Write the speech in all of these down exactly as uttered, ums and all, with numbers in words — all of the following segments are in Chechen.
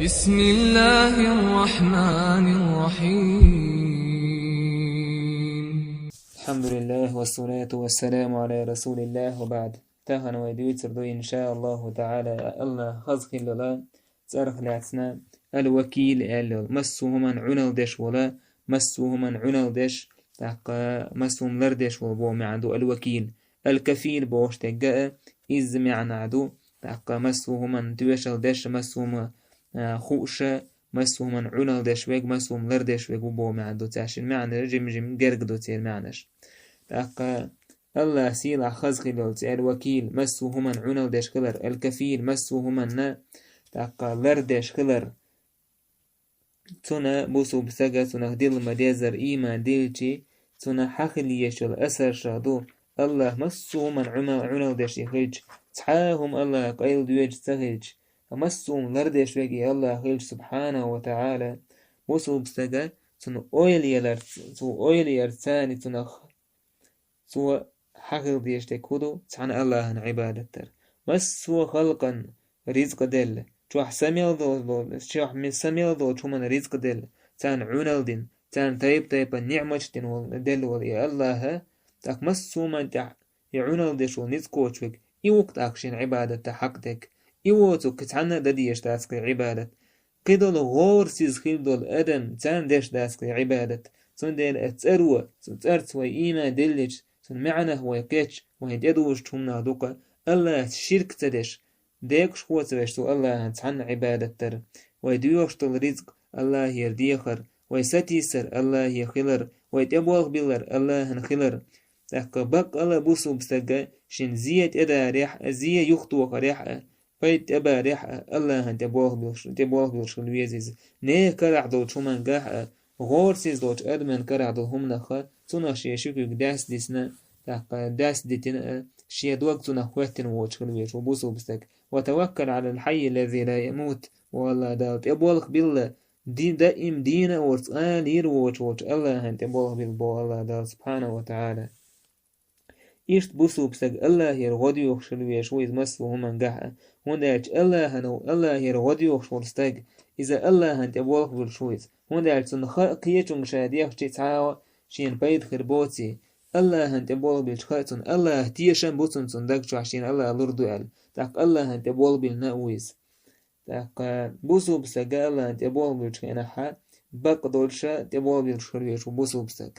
بسم الله الرحمن الرحيم. الحمد لله والصلاة والسلام على رسول الله وبعد. Тахана вай дуьйцур ду, иншааллаху таӀала, Аллах хаза хилла, цӀарах лаьцна, Ал-Вакил аьлла йолу, массо а хӀуманна Ӏуналла деш волу, массо а хӀуманна Ӏуналла деш, тӀаккха массо а хӀума лардеш волу боху маьӀна ду Ал-Вакил. Ал-Кафил бохуш дерг а изза маьӀна ду, тӀаккха массо а хӀуманна тоьшалла деш, массо а хӀума, а, хууш, массо а хӀуманна Ӏуналла деш верг, массо а хӀума лардеш верг ву боху маьӀна ду цаьршиннан маьӀнаш, жим-жим герга ду церан маьӀнаш. ТӀаккха Аллах сийлахь хаза хилла йолу цӀе Ал-Вакил, массо а хӀуманна Ӏуналла деш хилар, Ал-Кафил, массо а хӀуманна тӀаккха лардеш хилар. Цунна бусулба стага, цунах дилла ма-деззара ийман дилчи, цунна хьан хила езаш йолу асарша ду, Аллах массо а хӀуманна Ӏуна-, Ӏуналла деш и хилча, цхьа а хӀума Аллах къайла доьжуш ца хилча, массо а хӀума лардеш верг и Аллах хилча, субхьанаху ва таӀала, бусулба стага цунна ойла яларца, цо ойла ярца царна цунах Цо хьан хила дезаш дерг хӀун ду? Цхьана Аллахьана Ӏибадат дар. Массо а халкъан ризкъ делла, чохь са мел долу, чохь ме-, са мел долчу хӀуманна ризкъ делла, царна Ӏуналла дина, царна тайп-тайпана ниӀматаш дина волу, делла волу и Аллаха, тӀаккха массо а хӀуманна тӀехь и Ӏуналла деш волу ницкъ кхочуш верг, и ву-кх тӀаккха шена Ӏибадатан хьакъ дерг. И воцург кхин цхьанна а дан дезаш дац-кх и Ӏибадат. Кхидолу гӀорасиза хилла долу адам, царна деш дац-кх и Ӏибадат. Цундела оцу цӀаро, цу цӀарца вай ийман деллича, цуьнан маьӀнах вай кхетча, вайна тӀедужучу хӀуманах ду-кх, Аллахьца ширк ца деш, декъашхо ца веш цу Аллахьан цхьанна Ӏибадат дар. Вай доьхуш долу ризкъ Аллахьера дехар, вай сатийсар Аллахье хилар, вай тӀеболх биллар Аллахьан хилар. ТӀаккха баккъала бусулба стага шен зе тӀедарехь а, зе юхатохарехь а, пайда тӀебарехь а, Аллахьан тӀеболх билуш, тӀеболх билуш хила веза иза. Нехан карахь долчу хӀумангахь а, гӀорасиза долчу адаман карахь долу хӀуманах а, цунах шен ши куьг даьсса дисна, тӀаккха даьсса дитина а, шен дог цунах хӀоьттина воцуш хила везаш ву бусулба стаг. «Ва таваккал Ӏалал хьаййи ллази ла ямут», ва Аллах Дала, тӀеболх билла, ди-, даим дийна а волуш, цкъа а лийр а воцуш волчу Аллахьан тӀеболх билла, боху Аллах Дала субхьанаху ва таӀала. Иштта бусулба стаг Аллахьера гӀо доьхуш хила везаш ву иза массо а хӀумангахь а, хӀунда аьлча Аллахьана, Аллахьера гӀо доьхуш волу стаг, иза Аллахьан тӀеболх буьллуш ву иза, хӀунда аьлча цунна хаьа кхечуьнга ша дехча цхьа а шена пайда хир боций. Аллахьан тӀеболх буьллуш хаьа цунна, Аллахь тешам бу цунна, цунна даг чохь шена Аллахь лур ду аьлла, тӀаккха Аллахьан тӀеболх биллина а ву иза. ТӀаккха бусулба стага Аллахьан тӀеболх буьллучу хенахь, бакъ долуш а тӀеболх буьллуш хила везаш ву бусулба стаг.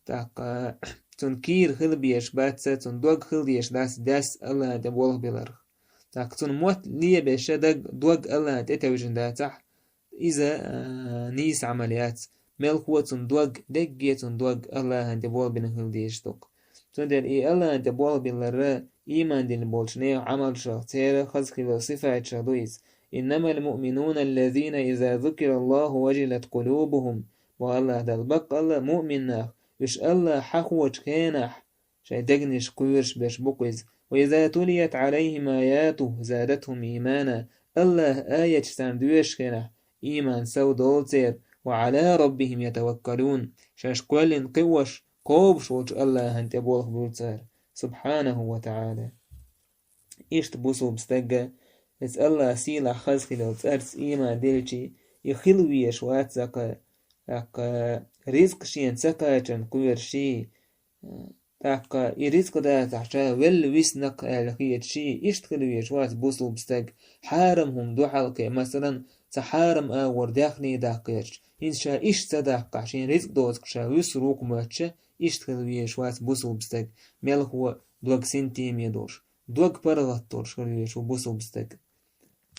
ТӀаккха цунна кийра хила безаш бац, цунна дог хила дезаш дац даьсса Аллахьан тӀеболх биларх. ТӀаккха цунна мотт лебеш а даг, дог Аллахьан тӀетевжина дацахь, иза, а, нийса Ӏамал яц. Мелхо а цунна дог, дегге цунна дог Аллахьан тӀеболх бина хила дезаш ду-кх. Цундела и Аллахьан тӀеболх биллар а, ийман дина болчу нехан Ӏамалшах, церан хаза хилла сифаташах ду иза. «Иннамал муъминуна аллазина иза зукира Аллаху важилат къулубухум». Бо Аллах Дала, баккъалла а муъмин нах, уьш Аллах хьахочу хенахь, шайн дегнаш кхоьруш берш бу-кх иза. «Ва иза тулият Ӏалайхим аятуху, задатхум иймана». Аллахан аяташ царна доьшуш хенахь, ийман сов долу церан. «Ва Ӏала раббихим ятаваккалун». Шаьш кхоьллина кхиош, кхобуш волчу Аллахьан тӀеболх буьллу цара, субхьанаху ва таӀала. Иштта бусулба стага, иза Аллах сийлахь хаза хилла цӀарца ийман делчи, и хила везаш вац цхьаккха, тӀаккха ризкъ шена ца кхачарна кхоьруш, тӀаккха и ризкъ дацахь, ша велла виснакх аьлла хеташ, иштта хила везаш вац бусулба стаг. Хьарам хӀума ду хьалхе, масалан, цхьа хьарам агӀор даьхни даккха гӀерташ, хӀинца ша иштта ца даккхахь, шен ризкъ доцург ша вуьсур ву-кх моьттуш, иштта хила везаш вац бусулба стаг, мелхо а дог синтеме долуш, дог паргӀат долуш хила везаш ву бусулба стаг.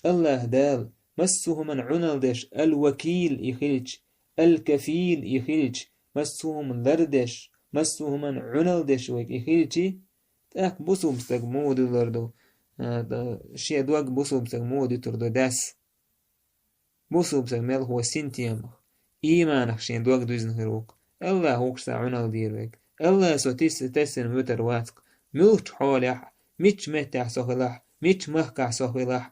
Аллах Дала, массо а хӀуманна Ӏуналла деш, Ал-Вакил и хилча, Ал-Кафил и хилча, массо а хӀума лардеш, массо а хӀуманна Ӏуналла деш верг и хилчи, тӀаккха бусулба стаг муха дуьллур ду, а, шен дог бусулба стаг муха дуьтур ду даьсса? Бусулба стаг мелхо синтемах, ийманах шен дог дуьзна хир ву-кх. Аллах ву-кх сан Ӏуналла дийр верг. Аллах со тис-, тесна вуьтур вац-кх. Муьлххачу хьолехь а, мичча меттехь со хилахь а, мичча махкахь со хилахь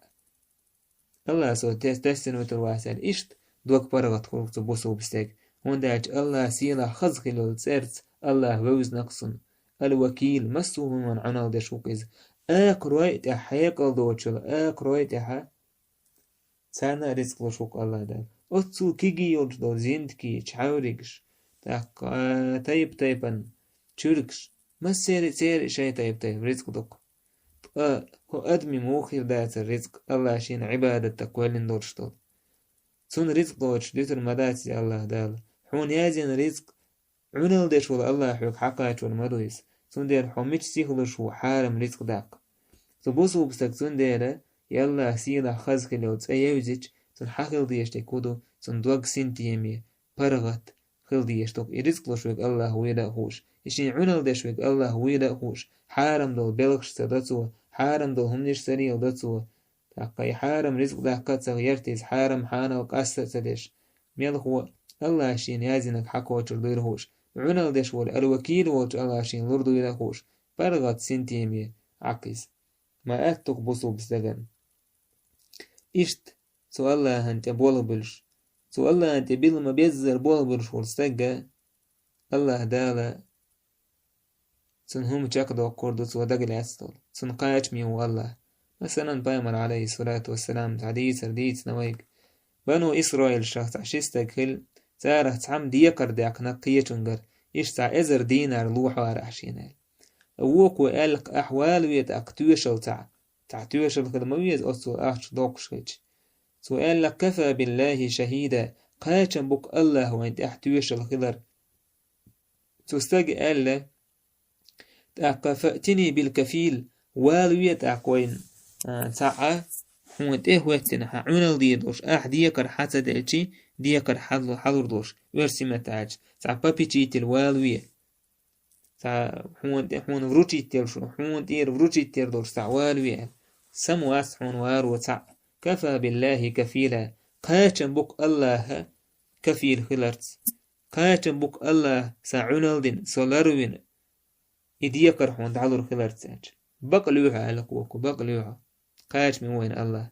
а, Аллах со тес-, тесна вуьтур вац аьлла, иштта дог паргӀат хуьлу-кх цу бусулба стеган. ХӀунда аьлча Аллах сийлахь хаза хилла йолу цӀерца Аллах вевзина-кх цунна. Ал-Вакил, массо а хӀуманна Ӏуналла деш ву-кх иза. Акхарой а тӀехь хьекъал доцуш йолу, акхарой а тӀехь а царна а рицкъ луш ву-кх АллахӀ Дала. Оццул кегий йолчу долу зиндакий, чхьаьвригаш, тӀаккха, а, тайп-тайпана чуьркаш, массеран а церан а шайн тайп-тайпана рицкъ ду-кх. Ткъа хӀокху адамийн муха хир дацара рицкъ, АллахӀ шена Ӏибадатах кхоьллина долуш долу? Цунна рицкъ доцуш дуьтур ма дац иза АллахӀ Дала. Хьуна яздина рицкъ Ӏуьналла деш волу АллахӀ хьоьга хьакхачор ма ду иза. Цундела хьо мича сиха луш ву хьарам рицкъ даккха? Цу бусулба стага цундела и АллахӀ сийлахь хаза хила йолу цӀе евзича, цунна хьан хила дезаш дерг хӀун ду? Цунна дог синтеме, паргӀат хила дезаш ду-кх, и рицкъ луш верг АллахӀ вуйла а хууш, и шен Ӏуьналла деш верг АллахӀ вуйла а хууш, хьарам долу белхаш ца до цо, хьарам долу хӀуманаш ца леладо цо. ТӀаккха и хьарам рицкъ даккха а ца гӀерта иза, хьарам хьанал къаста а ца деш, мелхо АллахӀа шена яздинарг хьакхочур дуйла хууш, Ӏуьналла деш волу, Ал-Вакил волчу АллахӀа шена лур дуйла хууш, паргӀат синтеме Ӏа кхийса. Ма аьтту-кх бусулба стагана. Иштта цу АллахӀан тӀе болх буьлуш, цу АллахӀан тӀе билма беззара болх буьлуш волу стагга АллахӀ Дала цунна хӀума чекхдоккхур ду, цо дагалаьцна долу. Цунна кхачаме ву АллахӀ. Масалан, Пайхамар, Ӏалайхиссалату вассалам, цхьа дийцар дийцина вайга. Бану Исраилашах цхьа ши стаг хилла, царах цхьамма декхар даьккхина кхечуьнгара, иштта цхьа эзар динар лохьара ахь шена аьлла. Вукхо аьлла-кх: «Ахь валаве тӀаккха тоьшалла цхьаъ». Цхьа тоьшалла хила ма веза оццул ахча доккхуш хилча. Цо аьлла: «Кафа биллахи шахида», кхачам бу-кх АллахӀ вайн тӀехь тоьшалла хилар. Цу стага аьлла: «ТӀаккха фаътини бил кафил», валаве тӀаккха вайна, а, цхьаъ а, хьуна тӀе а хӀоьттина, хьан Ӏуьналла дийр долуш, ахь декхар хьан ца делчи, декхар хьан лу-, хьан лур долуш, оьрсийн маттахь аьлча, цхьа попечитель валаве. Цхьа хьуна тӀе, хьуна вручить деш, хьуна тӀера вручить дер долуш цхьаъ валаве аьлла. Самавац хьуна варо цхьаъ. Кафа биллахи кафила. Кхачам бу-кх АллахӀ кафил хиларца. Кхачам бу-кх АллахӀ сан Ӏуьналла дина, со ларвина, и декхар хьуна дӀалур хиларца аьлча. Бакъ лоьхьу аьлла-кх вукхо, бакъ лоьхьу. Кхачаме ву вайн АллахӀ.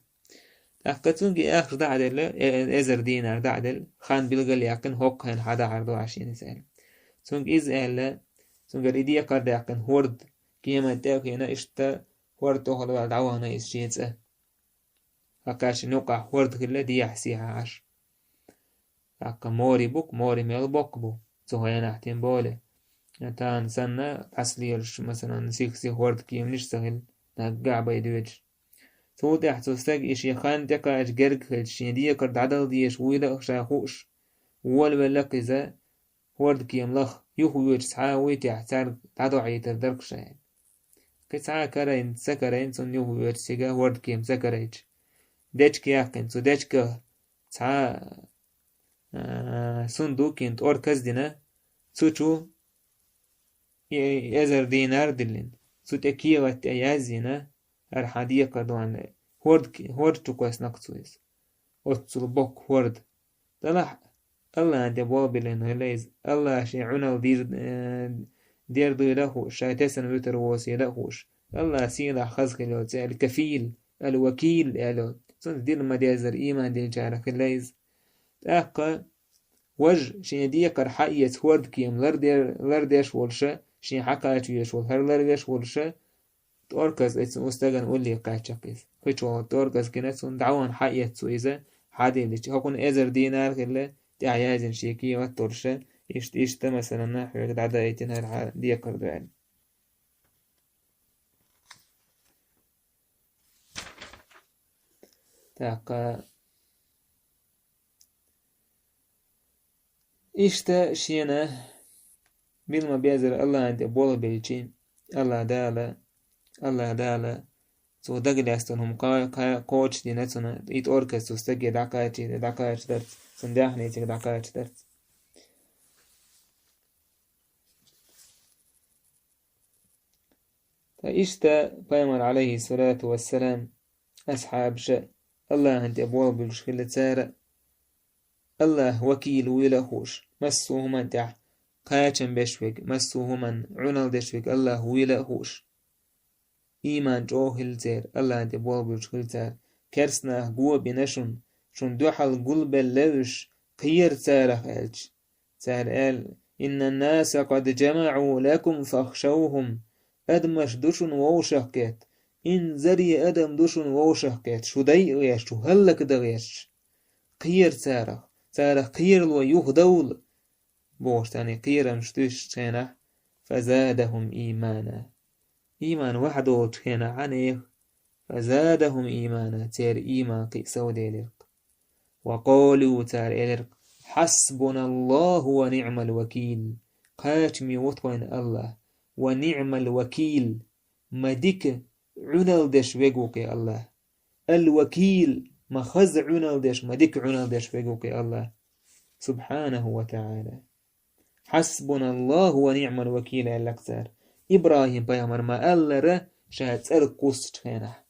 ТӀаккха цуьнга и ахча дӀа а делла, э, э, эзар динар дӀа а делла, хан билгал а яьккхина, хӀокху хенахь хьан дахьар ду ахь шена иза аьлла. Цуьнга иза аьлла, цуьнгара и декхар даьккхина хӀорд кеман тӀе а хиъна, иштта хӀорд тӀехула ваьлла дӀавахана иза шен цӀа. ХӀокху шен юкъахь хӀорд хилла дехьа-сехьа Ӏаш. ТӀаккха море бу-кх, море мел боккха бу, цу хенахь тем более. Тахана санна, дӀасалелаш, масалан, сих-сиха хӀорд кеманаш ца хилла, наггахь бай доьдуш. Цул тӀаьхьа цу стага и шен хан тӀекхача герга хилча, шен декхар дӀадала дезаш вуйла а ша хууш, волавелла-кх иза, хӀорд кема лаха, юхавоьдуш цхьа а вуй техьа, цаьрга дӀадохьийтар дара-кх ша аьлла. Кхин цхьа а карийна, ца карийна, цунна юхавоьдуш цига хӀорд кема ца карийча, дечка яьккхина, цу дечках цхьа, а, сундук йина, тӀорказ а дина, цу чу и эзар динар а диллина, цу тӀе кехат тӀе яздина, хӀара хьан декхар ду аьлла, хӀорд, хӀорд чу кхоьссина-кх цо иза. Оццул боккха хӀорд. Делахь а, АллахӀан тӀе болх биллина хилла иза, АллахӀа шен Ӏуьналла дийр, э, дер дуйла а хууш, шайн тесна вуьтур воцийла а хууш. АллахӀ сийлахь хаза хила йолу цӀе аьлла, кафил, аьлла, вакил аьлла. Цунца дилла ма деззара ийман диллинчарах хилла иза. ТӀаккха важа шен декхар хьаэца хӀорд кема ларде-, лардеш волуша, шен хьакхача везаш волу хӀара ларвеш волуша, тӀорказ оцу стагана улле кхаьчна-кх иза. Кхуьчу вахана тӀорказ гина цунна, дӀавахана хьаэцна цо иза, хьадиллича, хӀокхунна эзар динар а хилла, тӀаьхьа яздина шен кехат а долуша, иштта, иштта, масалан, хьоьга дӀадаийтина хӀара хьан декхар ду аьлла. ТӀаккха иштта шена билма беззара АллахӀан тӀе болх белчи, АллахӀ Дала, АллахӀ Дала цо дагалаьцна хӀума кха-, кха-, кхочушдина цунна, и тӀорказ цу стаге дӀакхачийта, дӀакхачадарца, цунна даьхни цига дӀакхачадарца. Ткъа иштта Пайхамар, Ӏалайхиссалату вассалам, асхьабаша АллахӀан тӀе болх буьлуш хилла цара, АллахӀ вакил вуйла а хууш, массо а хӀуманна тӀехь кхачам беш верг, массо а хӀуманна Ӏуьналла деш верг АллахӀ вуйла а хууш, ийман чӀогӀа хилла церан, АллахӀан тӀе болх буьлуш хилла цара. Керстанаха го а бина шуна, шуна дуьхьал гулбелла уьш, кхера царах аьлча. Цара аьлла: «Иннан-наса къад жамаӀу лакум фахшавхум». Адамаш ду шуна вовшах кхетта, Инзаре адам ду шуна вовшах кхетта, шу дайа гӀерташ, шу хӀаллакдан гӀерташ. Кхера царах, царах кхерало юхадовла, бохуш царна кхерамаш туьйсучу хенахь, فزادهم إيمانا. Ийман вахьа долучу хенахь Ӏанеха, فزادهم إيمانا, церан ийман кхин а совделира. وقالوا, цара элира: حسبنا الله ونعم الوكيل. Кхачаме ву тхуна АллахӀ. ونعم الوكيل. Ма дика Ӏуналла деш верг ву кхин АллахӀ. الوكيل, ма хаза Ӏуналла деш, ма дика Ӏуналла деш верг ву кхин АллахӀ. سبحانه وتعالى. حسبنا الله ونعم الوكيل, аьлла-кх цара. ИбрахӀим-пайхамара ма-аллара, ша цӀера кхуссучу хенахь.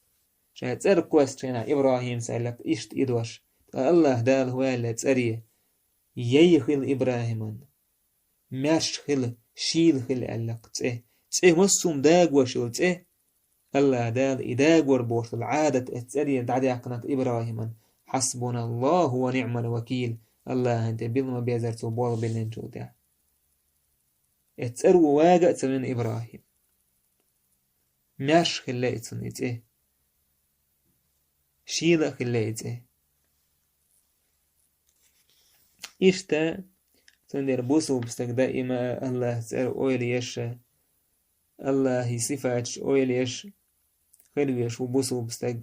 Ша цӀера кхуссучу хенахь ИбрахӀимас аьлла-кх иштта и дош. Ткъа АллахӀ Дала хӀун аьлла цӀере? Яй хила ИбрахӀиман. Маьрша хила, шийла хила аьлла-кх цӀе. ЦӀе массо а дагош йолу цӀе. АллахӀ Дала и дагор бохуш долу Ӏадат эцу цӀерера дӀадаьккхина-кх ИбрахӀиман. حسبنا الله ونعم الوكيل. АллахӀана тӀе билла ма-беззара цо болх биллинчул тӀаьхьа. Эцу цӀеро вага а ца вина ИбрахӀим. Маьрша хилла и цунна и цӀе. Шийла а хилла и цӀе. Иштта, цундела бусулба стаг даима а АллахӀан цӀера ойла еш, АллахӀан сифаташ ойла еш хила везаш ву бусулба стаг,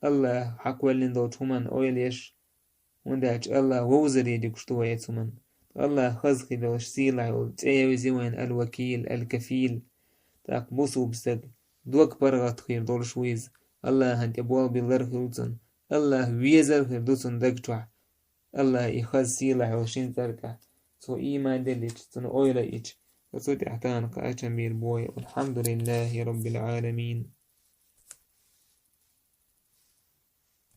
АллахӀа хьакхоьллина долчу хӀуманна ойла еш, хӀунда аьлча АллахӀ вовзаре дигуш ду вай оцу хӀуманна. АллахӀ хаза хила йолуш, сийлахь йолу цӀе евза вайна Ал-Вакил, Ал-Кафил. ТӀаккха бусулба стаг дог паргӀат хир долуш ву иза, АллахӀана тӀе болх биллар а хир ду цунна, АллахӀ везар а хир ду цунна даг чохь. АллахӀа и хаза сийлахь йолу шина цӀаркахь цо ийман деллича, цунна ойла а йича, цу тӀехь тахана кхачам бийр бу вай. والحمد لله رب العالمين.